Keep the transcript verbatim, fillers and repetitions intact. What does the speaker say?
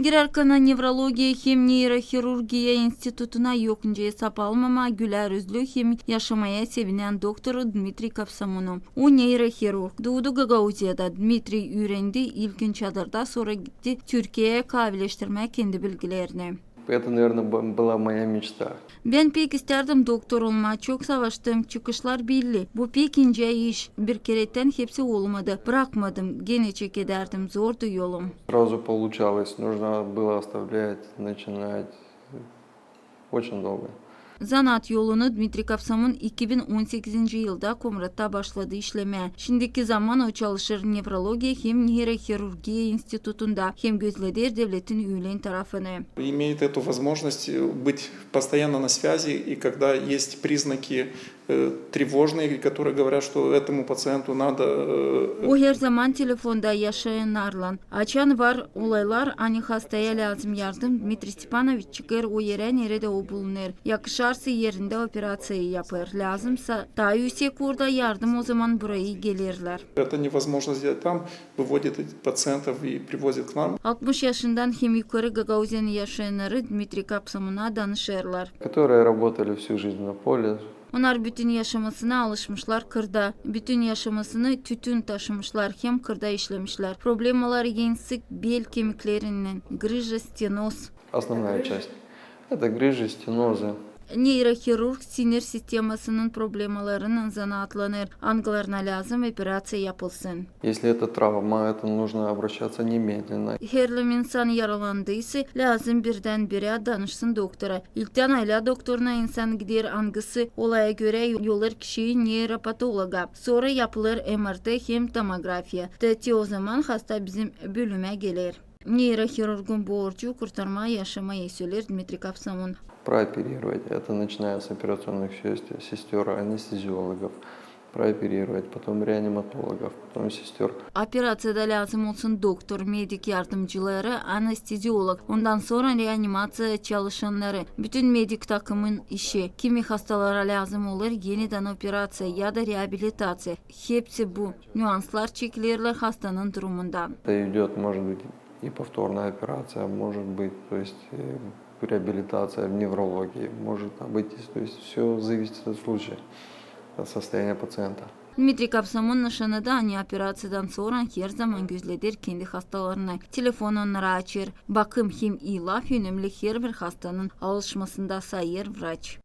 Girärkän nevrologiya hem neyrohirurgiya institutuna yokuncaya sapalmamaa güler üzlü hem yaşamaya sevinän doktoru Dmitriy Kapsamunov. O neyrohirurg. Duudu Gagauziyada. Dmitriy üürendi ilkin Çadırda, sora gitti Türkiyeyä kaavileştirmää kendi bilgilerini. Это, наверное, была моя мечта. Bän pek istärdim doktor olmaa, çok savaştım, çıkışlar belli. Bu pek incä iş. Bir kerettän hepsi olmadı. Brakmadım, genä çekedärdim, zordu yolum. Сразу получалось, нужно было оставлять, начинать. Очень долго. Zanaat yolunu Dmitriy Kapsamun iki bin on sekizinci yılda Komratta başladı işlemää. Şindiki zaman o çalışêr nevrologiya hem neyrohirurgiya institutunda, hem gözleder devletin üülen tarafını. Имеет эту возможность быть постоянно на связи, и когда есть признаки тревожные, которые говорят, что этому пациенту надо. O herzaman telefonda yaşayannarlan. Açan var olaylar, ani hastaya lääzım yardım, Dmitriy Stepanoviç çıkêr o erä, neredä o bulunêr. Yakışarsa, erindä operaţiya yapêr. Lääzımsa taa üüsek orada yardım, ozaman burayı gelerlär. Это невозможно сделать там, выводит этих пациентов и привозит к нам. Altmış yaşından hem yukarı Gagauziyanın yaşayannarı Dmitriy Kapsamuna danışêrlar. Которые работали всю жизнь на поле. Onnar bütün yaşamasını alışmışlar kırda. Bütün yaşamasını tütün taşımışlar hem kırda işlemişlär. Problemalar en sık bel kemiklerininnän, грыжа, стеноз. Основная часть. Это грыжи, стенозы. Neyrohirurg sinir sistemasının problemalarınnan zanaatlanêr, angılarına lääzım operaţiya yapılsın. Если это травма, это нужно обращаться немедленно. Herliim insan yaralandıysa, lääzım birdän-birä danışsın doktora. İlktän aylä doktoruna insan gider, angısı olaya görä yollêêr kişiyi neyropatologa. Sora yapılêr M R T hem tomografiya. Te ozaman hasta bizim bölümä geler. Neyrohirurgun borcu kurtarmaa yaşamayı, söleer Dmitriy Kapsamun. Прооперировать. Это начиная с операционных сестёр, анестезиологов. Прооперировать, потом реаниматологов, потом сестёр. Operaţiyada lääzım olsun doktor, medik yardımcıları, anesteziolog, ondan sora reanimaţiya çalışannarı, bütün medik takımın işi. Kimi hastalara lääzım olêr enidän operaţiya ya da reabilitaţiya. Hepsi bu nüanslar çekilerlär hastanın durumundan. Это идёт, может быть, и повторная операция, может быть, то есть реабилитация в неврологии, может быть, то есть всё зависит от случая, от состояния пациента. Dmitriy Kapsamun nışannadı, ani operaţiyadan sora herzaman gözleder kendi hastalarını, telefon onnara açêr. Bakım hem ii lafyönümli herbir hastanın alışmasında, sayêr vraç.